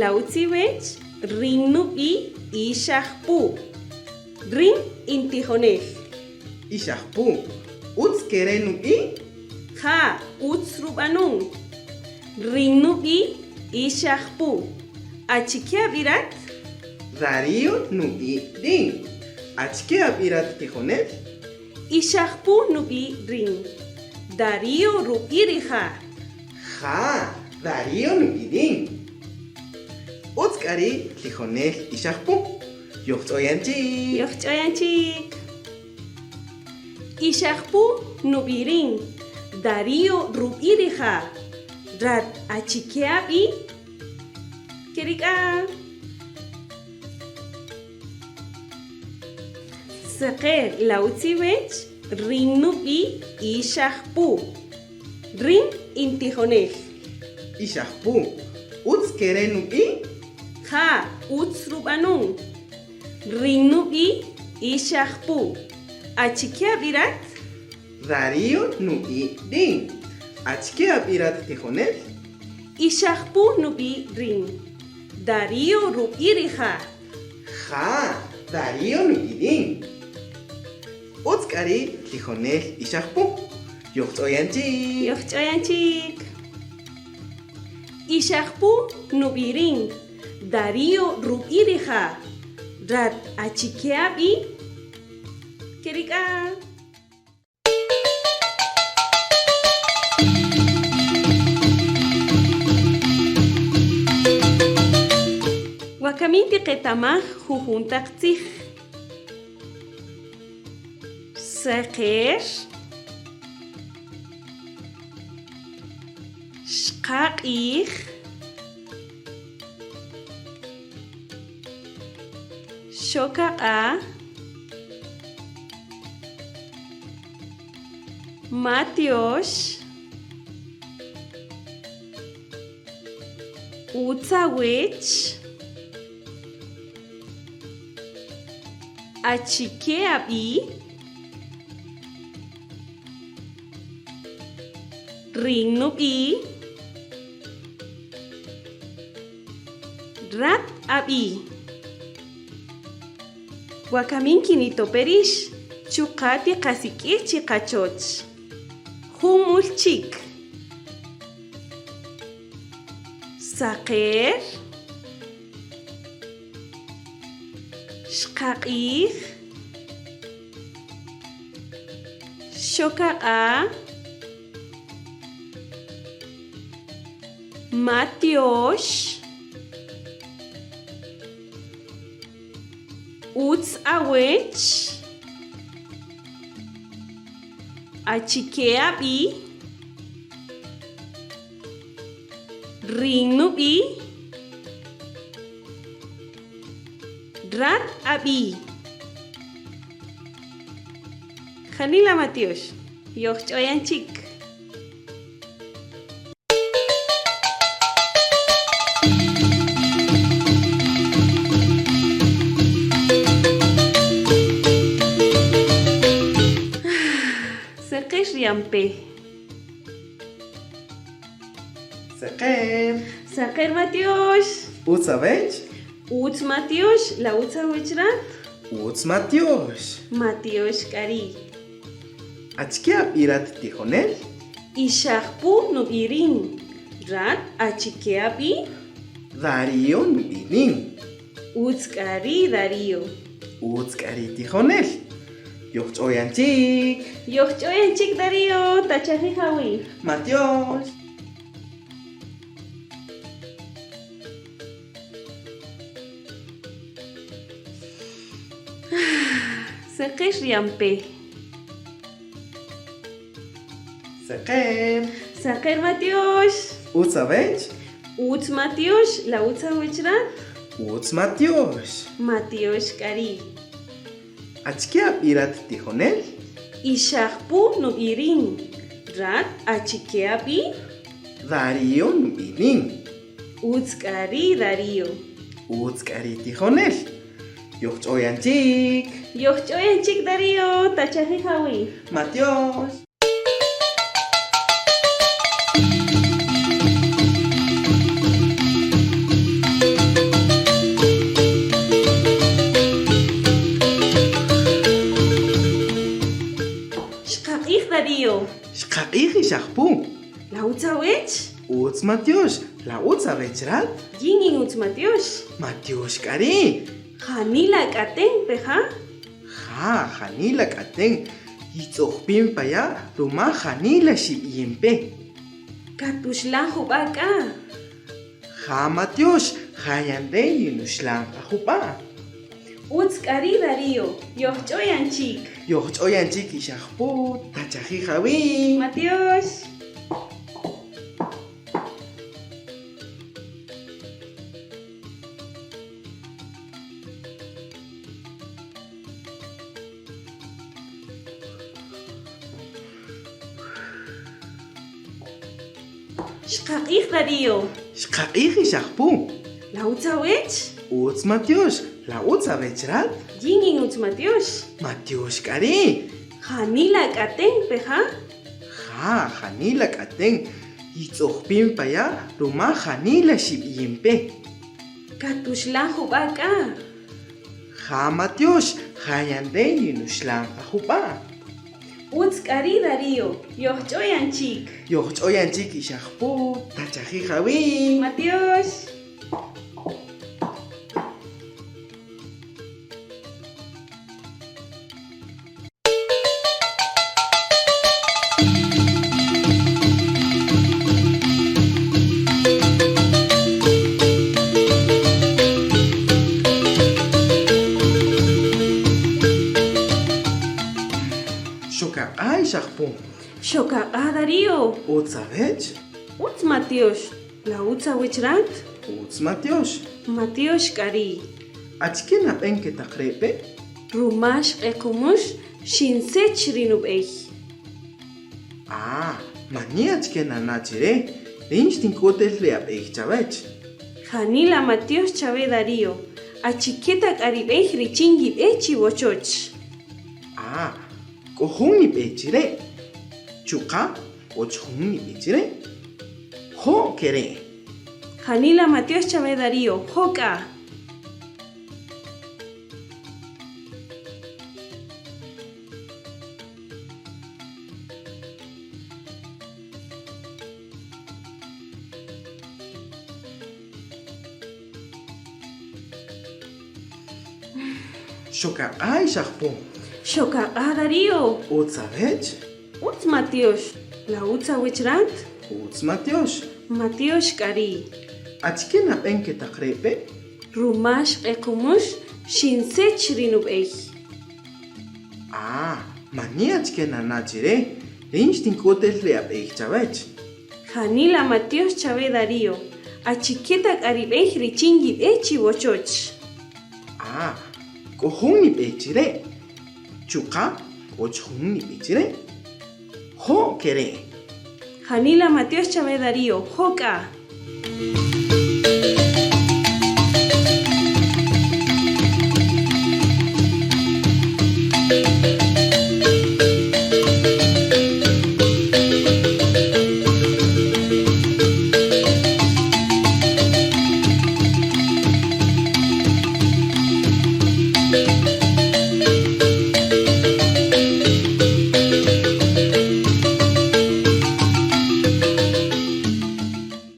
La utziwech rin nub'i Ixajpu. Rin intijonel. Ixajpu, utz kere nub'i? Ja, utz rub'anun. Rin nub'i Ixajpu. Achike ab'i rat? Darío nub'i rin. Achike ab'i rat tijonel? Ixajpu nub'i rin. Darío rub'i rija'. Ja, Darío nub'i rin. Utz k'a ri' tijonel Ixajpu. Yojch'oyan chik. Yojch'oyan chik. Ixajpu nub'i rin. Darío rub'i rija'. Rat achike ab'i? Ke ri' k'a. Seqer la utziwech rin nub'i Ixajpu. Rin intijonel. Ixajpu, utz kere nub'i? Ja, utz rub'anun. Rin nub'i Ixajpu. Achike ab'i rat? Darío nub'i rin. Achike ab'i rat tijonel? Ixajpu nub'i rin. Darío rub'i rija'. Ja, Darío nub'i rin. Utz k'a ri' tijonel Ixajpu. Yojch'oyan chik. Yojch'oyan chik. Ixajpu nub'i rin. Darío rub'i rija'. Rat achike ab'i? Ke ri' k'a. Wakamin tiqetamaj jujun taq tzij. Seqer, xqaq'ij, xokaq'a', Matyox, utz awech, achike ab'i', rin nub'i', rat ab'i'. Wakamin kinitope rix, chuqa' tiqasik'ij chi qachoch. Jumul chik. Saqer, xqaq'ij, xokaq'a', matyox, Utz awech? Achike ab'i'? Rin nub'i'? Rat ab'i'? Janila matyox, yojch'oyan chik. Seqer riampe. Seqer. Seqer matyox. Utz awech? Utz matyox, la utz awech rat? Utz matyox. Matyox k'a ri'. Achike ab'i' rat tijonel? Ixajpu nub'i' rin. Rat achike ab'i'? Darío nub'i' rin. Utz k'a ri' Darío. Utz k'a ri' tijonel. Yojch'oyan chik. Yojch'oyan chik Darío, tachajij awi'. Matyox. Seqer riampe. Seqer. Seqer matyox. Utz awech? Utz matyox, la utz awech rat? Utz matyox. Matyox k'a ri'. Achike ab'i' rat tijonel? Ixajpu nub'i' rin. Rat achike ab'i'? Darío nub'i' rin. Utz k'a ri' Darío. Utz k'a ri' tijonel. Yojch'oyan chik. Yojch'oyan chik Darío, tachajij awi'. Matyox. Xqaq'ij ixajpu. La utz awech? Utz matyox. La utz awech rat? Yin in utz matyox. Matyox k'a ri'. Janila k'aten peja? Ja, janila k'aten. Yitz'ojpin pa ya' ruma janila xib'iyin pe. Katuxlan jub'a' k'a. Ja, matyox, ja yan re' yinuxlan qa jub'a'. Utz k'a ri' Darío, yojch'oyan chik. Yojch'oyan chik ixajpu, tachajij awi'. Matyox. Xqaq'ij Darío. Xqaq'ij ixajpu. La utz awech? Utz matyox. La utz awech rat? Yin in utz matyox. Matyox k'a ri'. Janila k'aten peja? Ja, janila k'aten. Yitz'ojpin pa ya' ruma janila xib'iyin pe. Katuxlan jub'a' k'a. Ja, matyox, ja yan re' yinuxlan qa jub'a'. Utz k'a ri' Darío, yojch'oyan chik. Yojch'oyan chik ixajpu, tachajij awi'. Matyox. Xokaq'a' ixajpu. Xokaq'a' Darío. Utz awech? Utz matyox. La utz awech rat? Utz matyox. Matyox k'a ri'. Achike nab'en ke taq re' pe? Ruma xq'equmüx xinsech ri nub'ey. Ah, mani achike nana' chi re', rïn xtink'üt el ri ab'ey chawäch. Janila matyox chawe Darío, achike ta k'a ri b'ey richin yib'e chi wochoch. Ah, k'o jun nib'e chi re', chuqa' k'o chik jun nib'e chi re'. Jo' ke re'. Janila matyox chawe Darío, jo' k'a. Xokaq'a' ixajpu. Xokaq'a' Darío. Utz awech? Utz matyox. La utz awech rat? Utz matyox. Matyox k'a ri'. Achike nab'en ke taq re' pe? Ruma xq'equmüx xinsech ri nub'ey. Ah, mani achike nana' chi re', rïn xtink'üt el ri ab'ey chawäch. Janila matyox chawe Darío, achike ta k'a ri b'ey richin yib'e chi wochoch. Ah, k'o jun nib'e chi re', chuqa' k'o chik jun nib'e chi re'. Jo' ke re'. Janila matyox chawe Darío, jo' k'a.